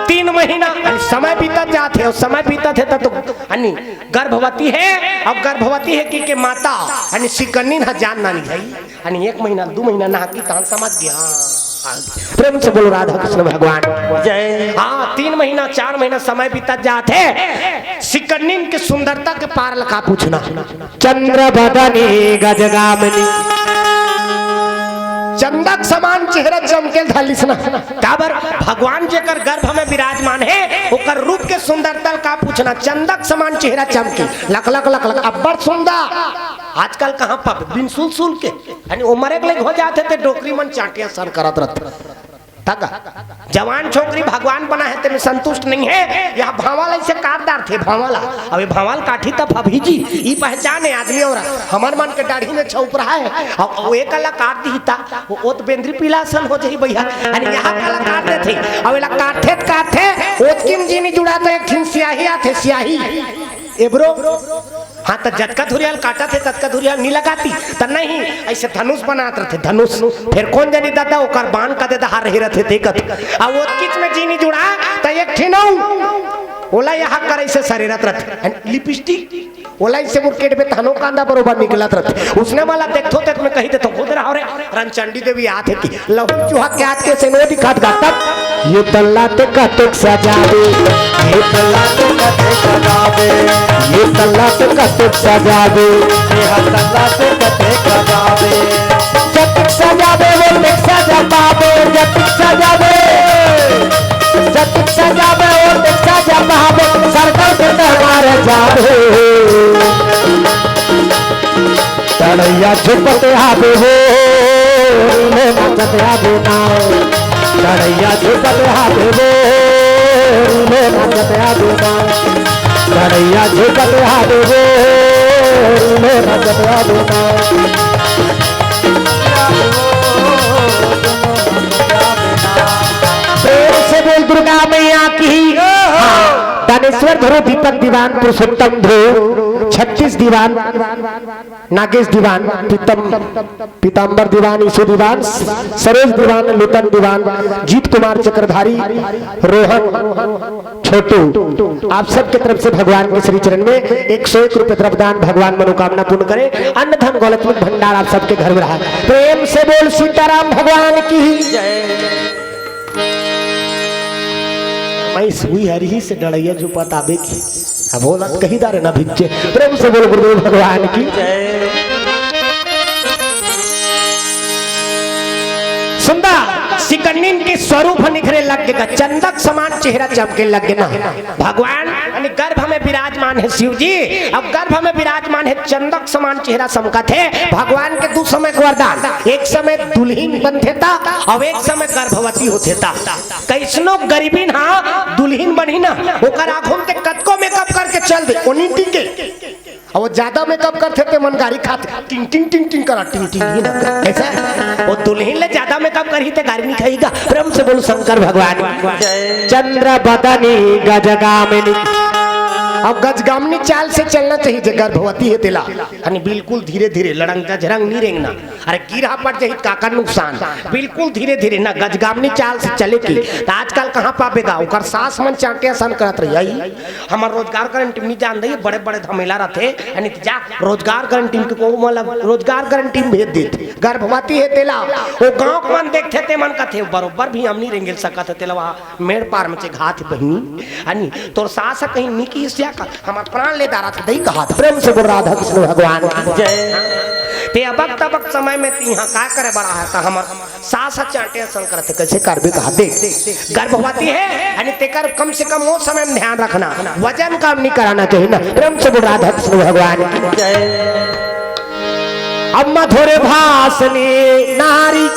तीन महीना, यानी समय बीतत जात हे, और समय बीतत हे त तो, यानी गर्भवती हे, और गर्भवती हे की के माता, यानी सिकन्निन ह जान नानी हे। अने एक महीना, दू महीना नहाकी, तहन समझ गे, हाँ, हाँ। प्रेम से बोलो राधा कृष्ण भगवान। जय। हाँ, तीन महीना, चार महीना समय बीतत जात हे, सिकन्निन के सुंदरता के पार ला का पूछना। चंद्र बदनी गजगामिनी। चंदा के समान चेहरा चमके धलिस ना। काबर भगवान जेकर गर्भ में विराजमान हे, ओकर रूप के सुंदरता ला का पूछना। चंदा के समान चेहरा चमके, लक लक लक लक, अब्बड़ सुंदर। आजकल कहाँ पाबे, बिन सुल सुल के। यानी उमर एक लेक हो जात हे ते डोकरी मन चांटिया सन करत रथे। तक जवान छोकरी भगवान बना हे, तेमे संतुष्ट नहीं हे। यह भांवा ला इसे काट डारथे, भांवा ला। अब ये भांवा ला काटही तब फबही जी। ई पहचान हे आदमी और हमर मन के दाढ़ी में छौप रहा है। अब वो एक ला काट दी ता, वो ओत बेंद्री पीला सन हो जाही भैया। अरे यहाँ काला काट देथे। अब एला काटथे त काटथे, ओतकिम जी नहीं जुड़ा तो एक ठिन सियाही आथे, सियाही। एब्रो। हाँ, त जतका धुरिया ल काटत हे, ततका धुरिया ल नी लगाती, त नहीं, ऐसे धनुष बनात रथे, धनुष। फिर कोन जनी दादा, ओकर बान कदे दहार रहे रथे, देखत। आ ओतकीच में जी नी जुड़ा, त एक ठिन अउ, ओला यहाँ कर ऐसे सरेरत रथे। लिपस्टिक, ओला ऐसे मुरकेट में तहनो कांदा बरोबर निकलत रथे। उसने वाला देखथो, ते तुम्हें कही देथो, खुद रहो रे, रंचंडी देवी आत हे कि लहू चुहा के आत के से नो दिखात गातक। ये तल्ला ते कतेक सजावे, ये तल्ला ते कतेक सजावे, ये तल्ला ते कतेक सजावे, ये तल्ला ते कतेक सजावे। जतिक सजावे वो तेक सजा पावे, जतिक सजावे, जतिक सजावे वो तेक सजा पावे, सरदर के तहवार जावे। तड़ैया झुपत आवे हो, ले नाचत आवे ना। तड़ैया झुपत आवे हो, ले नाचत आवे ना। तड़ैया झुपत आवे हो, ले नाचत आवे ना। प्रेम से बोल दुर्गा मैया की। हाँ, दानेश्वर धरो दीपक दीवान, पुरुषोत्तम धरो छत्तीस दीवान, नागेश दीवान, पीतम, पीताम्बर दीवान, ईशु दीवान, सरोज दीवान, लुटन दीवान, जीत कुमार चक्रधारी, रोहन, छोटू, आप सबके तरफ से भगवान के श्री चरण में एक सौ एक रुपये द्रव्यदान, भगवान मनोकामना पूर्ण करे, अन्न धन गौलत में भंडार आप सबके घर में रहा। प्रेम से बोल सीताराम भगवान की। मैं सुई हरी से डड़ैया जो पताबे की। अब बोलत कही दारे ना भिच्चे। प्रेम से बोल गुरुदेव भगवान की। सुंदा, कन्निन के स्वरूप निखरे लग गे, चंदक समान चेहरा चमके लग गे ना। भगवान यानी गर्भ में विराजमान हे शिव जी, अब गर्भ में विराजमान हे, चंदक समान चेहरा चमकत हे। भगवान के दू समय के वरदान, एक समय दुल्हिन बनथे ता, अउ एक समय गर्भवती होथे ता। कइसनो गरीबिन हा दुल्हिन बनही ना, ओकर आँखों में ते कतको मेकअप करके चल दे, ओ नी टिके। अउ वो ज्यादा मेकअप करथे ते मन गारी खाथे, टिंग टिंग टिंग टिंग करा, टिंग टिंग ही ना कर। कइसे? वो दुल्हिन ले ज्यादा मेकअप करही ते गारी नी खाही गा। प्रेम से बोल शंकर भगवान की। चंद्र बदनी गजगामिनी। अब गजगामिनी चाल से चलना चाहिए, जे गर्भवती हे तेला। यानी बिल्कुल धीरे धीरे, लड़ंग जझरंग नी रेंगना। अरे गिरहा पड़ जाही त काकर नुकसान। बिल्कुल धीरे धीरे ना, गजगामिनी चाल से चले के। त आजकल कहाँ पाबे गा, ओकर सास मन चांटे असन करत रही। आई, हमर रोजगार गारंटी नी जान दे, बड़े बड़े धमेला रथे। यानी जा रोजगार गारंटी के को, मतलब रोजगार गारंटी में भेज देथे। गर्भवती हे तेला, वो गाँव के मन देखथे ते मन कथे, बरोबर भी हम नी रेंगेल सकत हे तेला, वहाँ मेड़ पार में चघात बहिनी। यानी तोर सास कहीं नी किहिस या का, हमर प्राण ले डारत हे, दई कहात। प्रेम से बोल राधा कृष्ण भगवान की जय। ते अबक तबक समय में तिहा का करे बर आहा, त हमर सास चांटे असन करथे, कइसे करबे कहा। देख, गर्भवती हे, यानी तेकर कम से कम वो समय में ध्यान रखना, वजन कम नी कराना चाहिए ना। प्रेम से बोल राधा कृष्ण भगवान की जय। अब मधुर भाषणी नारी,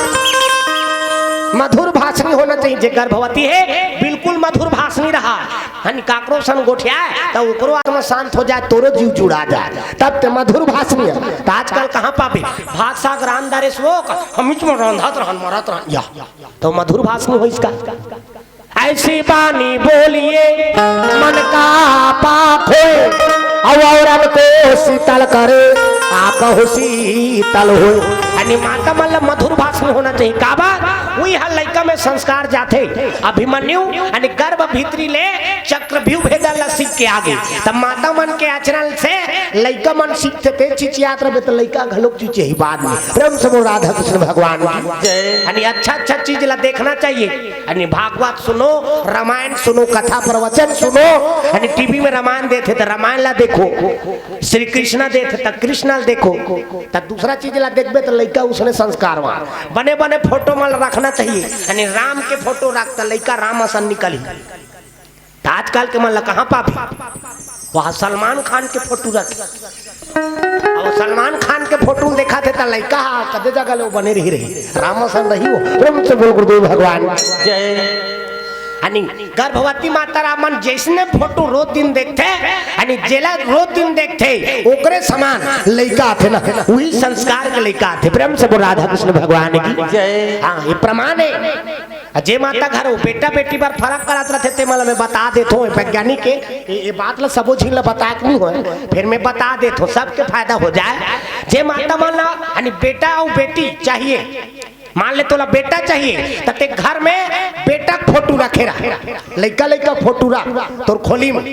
मधुर भाषणी होना चाहिए। जे गर्भवती हे, बिल्कुल मधुर भाषणी रहा, हन काकरो सन गोठियाए, त ओकरो आत्मा शांत हो जाए, तोरो जीव जुड़ा जाए, तब ते मधुर भाषणी हे। त आजकल कहाँ पाबे, भात साग रांध डारे सो, हमीच में रांधत रहन, मरत रहन, या। त मधुर भाषणी होइस का? ऐसी बानी बोलिए मन का पाप होए, अउ औरन को शीतल करे, आप हो शीतल होए। यानी माता मन ला मधुर भाषण होना चाहिए। काबर? उही ह लइका में संस्कार जाथे। अभिमन्यु यानी गर्भ भीतरी ले चक्रव्यूह भेदन ला सीख के आगे, त माता मन के आचरण से लइका मन सीखथे। ते चिचियात रहिबे त लइका घलोक चिचियाही बाद में। प्रेम से बोल राधा कृष्ण भगवान की जय। यानी अच्छा अच्छा चीज ला देखना चाहिए। यानी भागवत सुनो, रामायण सुनो, कथा प्रवचन सुनो, यानी टीवी में रामायण देथे त रामायण ला देखो, श्री कृष्णा देथे त कृष्णा ला देखो, त दूसरा चीज ला देखबे त लइका उसने संस्कारवान। बने बने फोटो मन ला रखना चाहिए, यानी राम के फोटो रख त लइका राम असन निकलही। त आजकल के मन ला कहाँ पाबे, वहाँ सलमान खान के फोटो रखे। अब सलमान खान के फोटो देखाथे त लइका हा कदे जगह ले वो बने रही रही, राम असन रही वो। प्रेम से बोल गुरुदेव भगवान जय। यानी गर्भवती माता राम मन जइसने फोटो रोज दिन देखथे, यानी जेला रोज दिन देखथे, ओकरे समान लइका आथे ना, उही संस्कार के लइका आथे। प्रेम से बोल राधा कृष्ण भगवान की जय। हाँ, ये प्रमाण हे। अ, जे माता घर वो बेटा बेटी बर फरक करत रथे, ते मन ल मैं बता देथों, वैज्ञानिक हे, ये, ये बात ल सबो झिन ल बताए के नहीं होय, फिर मैं बता देथों, सबके फायदा हो जाए। जे माता मन ल यानी बेटा अउ बेटी चाहिए, मान ले तोला बेटा चाहिए, त ते घर में बेटा के फोटो रखे रह, लइका लइका के फोटो रख तोर खोली में।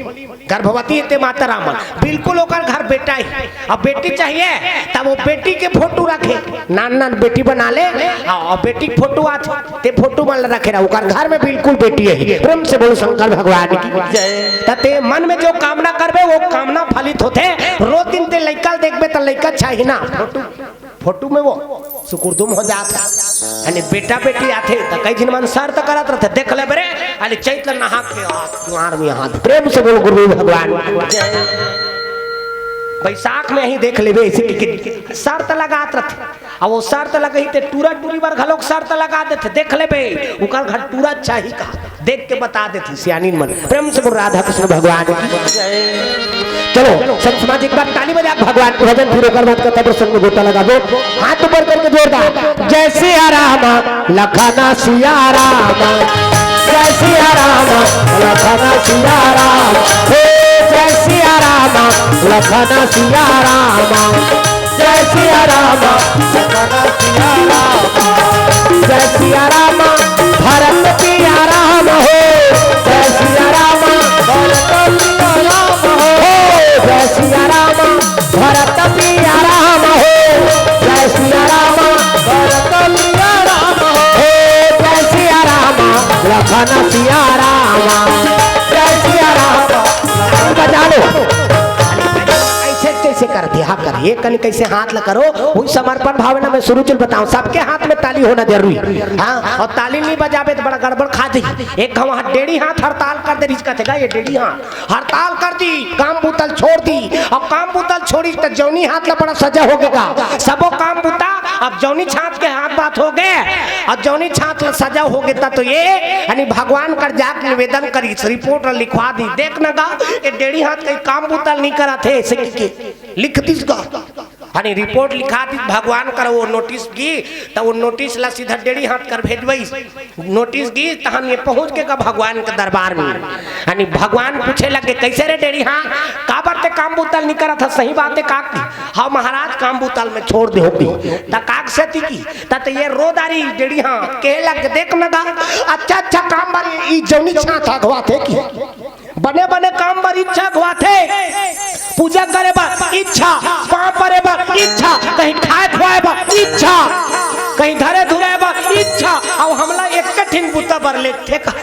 गर्भवती हे ते माता राम मन, बिल्कुल ओकर घर बेटा ही। अब बेटी चाहिए, तब वो बेटी के फोटो रखे, नान नान बेटी बना ले, अउ बेटी के फोटो आथे, ते फोटो मन ल रखे रह, ओकर घर में बिल्कुल बेटी हे। प्रेम से बोल शंकर भगवान की जय। त ते मन में जो कामना करबे, वो कामना फलित होथे। रोज दिन ते लइका ल देखबे, त लइका चाहिए ना फोटो। फोटो में वो सुकुरदुम हो जात हे। यानी बेटा बेटी आथे त कई झिन मन शर्त करत रथे, देख लेबे रे, अरे चैत ल नहा के आ, कुंवार में हाथ। प्रेम से बोल गुरु भगवान। बैसाख में ही देख लेबे, ऐसे कि, कि शर्त लगात रथे। अब वो शर्त लगही ते टूरा टूरी बर घलोक शर्त लगा देथे, देख लेबे, ओकर घर टूरा चाही का। देख के बता देथे सियानिन मन। प्रेम से बोल राधा कृष्ण भगवान की। चलो, संत समाज एक बार ताली बजा के भगवान के भजन, फिर ओकर बाद कथा प्रसंग में गोता लगाबो। हाथ ऊपर करके जोरदार, जय सिया राम लखन सिया राम, जय सिया राम लखन सिया राम, हे जय सिया राम लखन सिया राम। जय सिया राम, लखन सिया राम। जय सिया राम, भरत पिया राम हो। जय सिया राम, भरत पिया राम हो। जय सिया राम, भरत पिया राम हो। जय सिया राम, भरत पिया राम हो। जय सिया राम, लखन सिया राम। जय सिया राम। बजा लो। ऐसे कैसे कर दिया? हाँ, कर, एक कनी कैसे हाथ ला करो, वही समर्पण भावना में शुरू चल बताओ, सबके हाथ में ताली होना जरूरी। हाँ, और ताली नहीं बजाबे तो बड़ा गड़बड़ खा जाई। एक घाव वहाँ डेढ़ी हाथ हड़ताल कर दे, रिझका थे गा, ये डेढ़ी हाथ हड़ताल कर दी, काम बुतल छोड़ दी। अब काम बुतल छोड़ी तो जौनी हाथ ला बड़ा सजा हो गेगा, सबो काम बुता। अब जौनी छात के हाथ बात हो गए, अब जौनी छात ला सजा हो गेता तो ये यानी भगवान कर जाके निवेदन करी, रिपोर्ट ला लिखवा दी, देख न गा, ये डेढ़ी हाथ कहीं काम बुतल नहीं करा थे, ऐसे की के लिख दिस गा। यानी रिपोर्ट लिखा दी भगवान कर, वो नोटिस गी, तो वो नोटिस ला सीधा डेढ़ी हाथ कर भेजबई। नोटिस गी, तहन ये पहुंच के का भगवान के दरबार में। यानी भगवान पूछे लगे, "कैसे रे डेढ़ी हाथ, काबर ते काम बुतल नहीं करा था?" "सही बात है काक।" "हाँ महाराज, काम बुतल में छोड़ दे होगी।" "त काक से ती की?" "त, त ये रोदारी डेढ़ी हाथ के लग देख न गा, अच्छा अच्छा काम बारी ई जौनी छात अगवा थे की।" बने बने काम बर इच्छा अगवाथे, पूजा करे बर इच्छा, पाँव परे बर इच्छा, कहीं खाए खुआए बर इच्छा, कहीं धरे धुरे बर इच्छा। अब हमला एक ठिन बुता बर लेगथे का,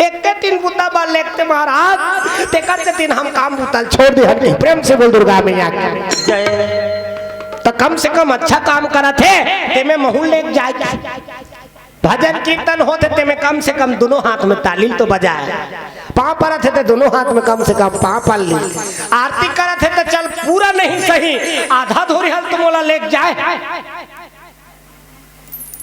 एक ठिन बुता बर लेगथे महाराज, तेकर सेती हम काम बुता ल छोड़ दे हन। प्रेम से बोल दुर्गा मैया की जय। तो कम से कम अच्छा काम करत हे, तेमे महूँ लेग जाए। भजन कीर्तन होथे, तेमे कम से कम दोनों हाथ में ताली तो बजाए। पाँव परत हे, तो दोनों हाथ में कम से कम पाँव पर ली। आरती करत हे, तो चल पूरा नहीं सही, आधा धोरी हल तो मोला लेग जाए।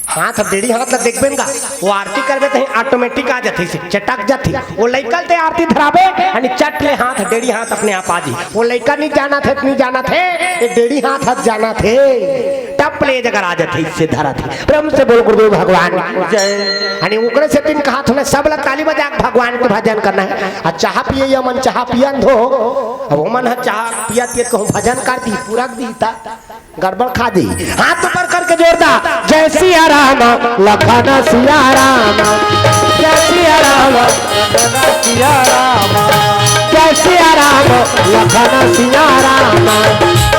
हाथ, डेढ़ी हाथ ला देखबे न गा, वो आरती करबे तो ऑटोमेटिक आ जाथे, से चटक जाथे। वो लइका ल ते आरती धराबे, यानी चट ले हाथ, डेढ़ी हाथ अपने आप आ जी। वो लइका नहीं जाना थे, नहीं जाना थे, ये डेढ़ी हाथ हाथ जाना थे। टप ले जगह आ जाथे, इससे धरा थे। प्रेम से बोल गुरुदेव भगवान की जय। यानी ओकरे सेती कहा थोड़ा सब ला ताली बजा के भगवान के भजन करना है। आ चाह पिए या मन चाह पियन धो, अब ओमन ह चाह पियत पियत कहूँ भजन कर दी, पूरा दी ता गड़बड़ खा दी। हाथ ऊपर करके जोरदार, जय सिया राम, लखन सिया राम, जय सिया राम, लखन सिया राम, जय सिया राम, लखन सिया राम,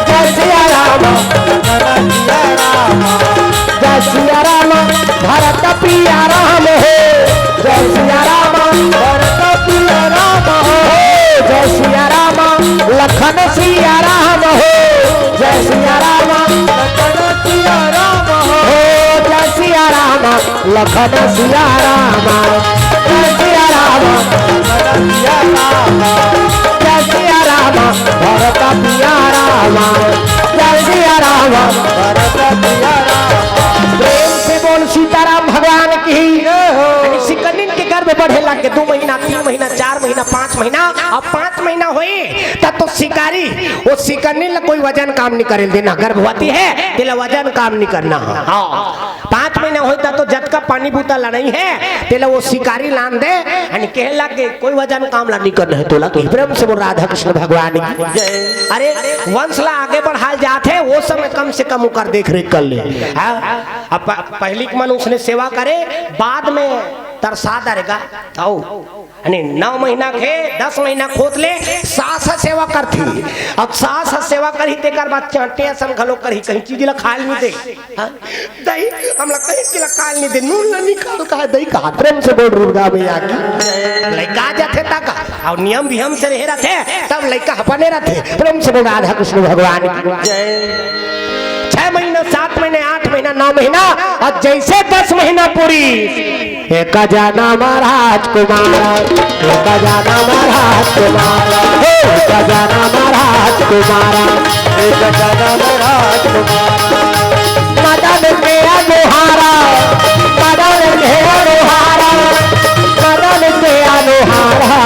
जय सिया राम, लखन सिया राम, जय सिया राम, भरत पिया राम हो, जय सिया राम, भरत पिया राम हो, जय सिया राम, लखन सिया राम हो, जय सिया राम, लखन सिया राम हो, जय सिया राम, लखन सिया राम, जय सिया राम, लखन सिया राम, जय सिया राम, भरत पिया राम, जय सिया राम, भरत पिया राम। प्रेम से बोल सीताराम भगवान की। जय हो। यानी सिकनिन के गर्भ बढ़े लग के दो महीना, तीन महीना, चार महीना, पाँच महीना। अब पाँच महीना होई, तब तो शिकारी, वो सिकनिन ला कोई वजन काम नहीं करे देना। गर्भवती है, तेला वजन काम नहीं करना। हाँ, पाँच महीना होई, तब तो जतका पानी बूता ला नहीं है, तेला वो शिकारी लान दे, यानी कहे लग के कोई वजन काम ला नहीं करना है तोला। तो प्रेम से बोल राधा कृष्ण भगवान की जय। अरे, वंश ला आगे बढ़ाल जात है, वो समय कम से कम ओकर देख रेख कर ले। हाँ? अब प-, पहली के मन उसने सेवा करे, बाद में तरसा डरेगा। आओ, यानी नौ महीना के, दस महीना खोद ले, सास ह सेवा करथी। अब सास ह सेवा करही, तेकर बाद चांटे असन घलो करही, कहीं चीज ला खाए ल नहीं दे। हाँ? दही, हमला कहीं चीज ला खाए ल नहीं दे, नून ला निकाल कहा दही कहा। प्रेम से बोल दुर्गा मैया की। लइका जाथे ता का, और नियम वियम से रहे रहथे, तब लइका ह बने रहथे। प्रेम से बोल राधा कृष्ण भगवान की जय। छह महीना, सात महीने, आठ महीना, नौ महीना, और जैसे दस महीना पूरी, एक जनम राजकुमार, एक जनम राजकुमार, एक जनम राजकुमार, एक जनम राजकुमार। मदन के अनुहारा, मदन के अनुहारा, मदन के अनुहारा।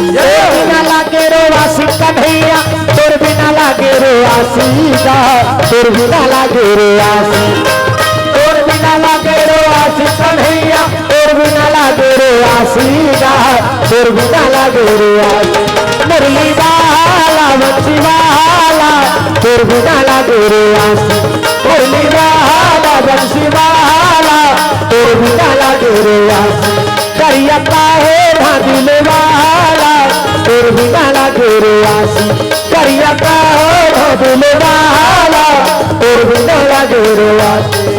तोर बिना लागे रो आसी कन्हैया, तोर बिना लागे रो आसी गा, तोर बिना लागे रो आसी, तोर बिना लागे रो आसी कन्हैया, तोर बिना लागे रो आसी गा, तोर बिना लागे रो आसी। मुरली वाला, बंसी वाला, तोर बिना लागे रो आसी, मुरली वाला, बंसी वाला, तोर बिना लागे रो आसी। करिया काहे धांधिल वाला, तोर बिना लागे रे आसी। करिया काहे धांधिल वाला, तोर बिना लागे रे आसी।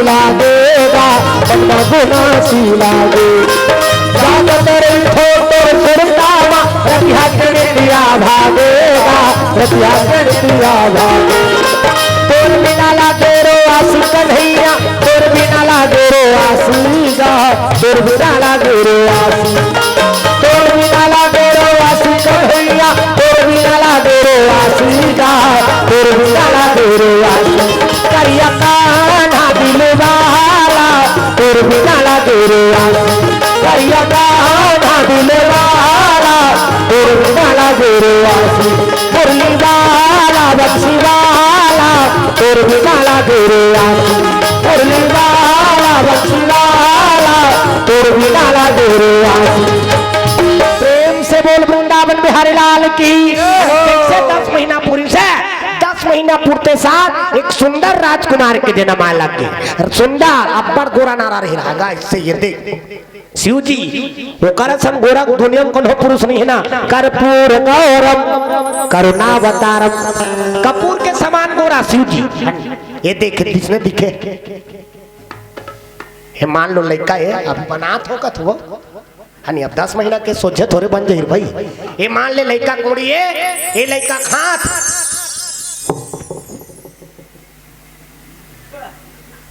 लागेगा, मन गुनासी लागे। जात करे थो तोर सुरता मा, रतिहा के निंदिया भागेगा, रतिहा के निंदिया भागे। तोर बिना लागे रो आसी कन्हैया, तोर बिना लागे रो आसी गा, तोर बिना लागे रो आसी। तोर बिना लागे रो आसी कन्हैया, तोर बिना लागे रो आसी गा, तोर बिना लागे रो आसी। करिया कान्हा दिल वाला, तोर बिना लागे रो आसी। करिया कान्हा दिल वाला, तोर बिना लागे रो आसी। मुरली वाला, बंसी वाला, तोर बिना लागे रे आसी। मुरली वाला, बंसी वाला, तोर बिना लागे रे आसी। प्रेम से बोल वृंदावन बिहारी लाल की। जैसे दस महीना पूरी से, दस महीना पूरते साथ एक सुंदर राजकुमार के जन्म आए लग गए। सुंदर, अब्बड़ गोरा नारा रहे रहा, इससे ये देख। शिव जी, ओकर असन गोरा दुनिया में कोनो पुरुष नहीं है ना। कर्पूर गौरम करुणावतारम, कपूर के समान गोरा शिव जी। ये देख, किसने दिखे? हे मान लो लइका है, अब बनात हो कथो, हनी अब दस महीना के सोझे थोरे बन जाही भाई। ये मान ले लइका कोड़ी है, ये लइका खात।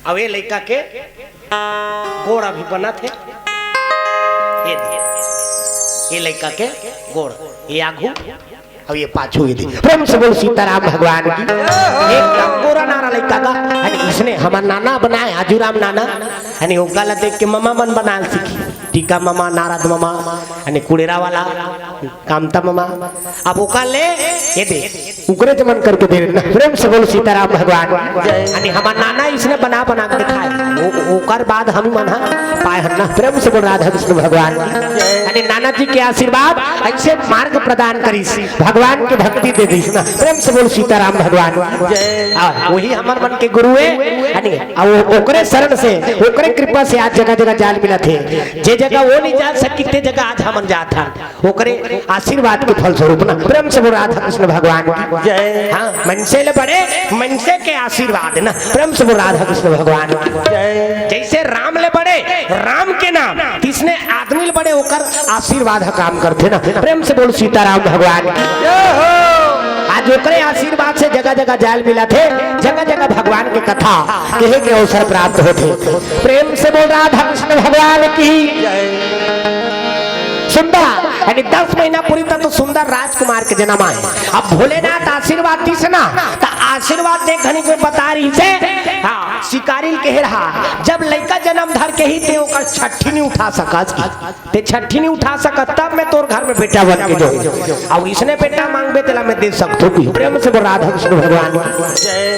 अब ये लइका के गोड़ अभी बनत हे। ये दे, ये लइका के गोड़, ये आगू, अब ये पाछू, ये दे। प्रेम से बोल सीताराम भगवान की। एकदम गोरा नारा लइका का। अरे इसने हमार नाना बनाए, आजूराम नाना। अरे ओका ला देख के ममा मन बनाल सीखी। टीका ममा, नारद ममा, अरे कुड़ेरा वाला, कामता ममा। अब ओका ले, ये दे। उकरे जमन करके दे ना। प्रेम से बोल सीताराम भगवान। जय। अने हमार नाना इसने बना बना के दिखाए। ओ-, ओकर बाद हम मन ह पाए हन ना। प्रेम से बोल राधा कृष्ण भगवान। जय। अने नाना जी के आशीर्वाद ऐसे मार्ग प्रदान करिस, भगवान के भक्ति दे दिस ना। प्रेम से बोल सीताराम भगवान। जय। आ, वही हमर मन के गुरु है। अने आ, ओ-, ओकरे शरण से, ओकरे कृपा से आज जगह जगह जाल मिलत हे। जे जगह वो नहीं जा सकी, ते जगह आज हमन जात हन। ओकरे आशीर्वाद के फलस्वरूप ना। प्रेम से बोल राधा कृष्ण भगवान की। जय। हाँ, मनसे ले बड़े, मनसे के आशीर्वाद ना। प्रेम से बोल राधा कृष्ण भगवान की। जय। जैसे राम ले बड़े, राम के नाम, तिसने आदमी ले बड़े ओकर आशीर्वाद ह काम करथे ना। प्रेम से बोल सीताराम भगवान की। जय हो। आज ओकरे आशीर्वाद से जगह जगह जाल मिलत हे, जगह जगह भगवान के कथा कहे के अवसर प्राप्त होथे। प्रेम से बोल राधा कृष्ण भगवान की। जय। सुंदर, यानी दस महीना पूरी तक तो सुंदर राजकुमार के जन्म आए। अब भोलेनाथ आशीर्वाद दिस ना, त आशीर्वाद दे घनी को बता रहिसे, हाँ, शिकारी ल कहे रहा, जब लइका जन्म धर के ही ते ओकर छट्ठी नहीं उठा सकस, ते छट्ठी नहीं उठा सकस, तब मैं तोर घर में बेटा बन के जाऊँ। अब इसने बेटा मांगबे, तेला मैं दे सकथो भी। प्रेम से बोल राधा कृष्ण भगवान की।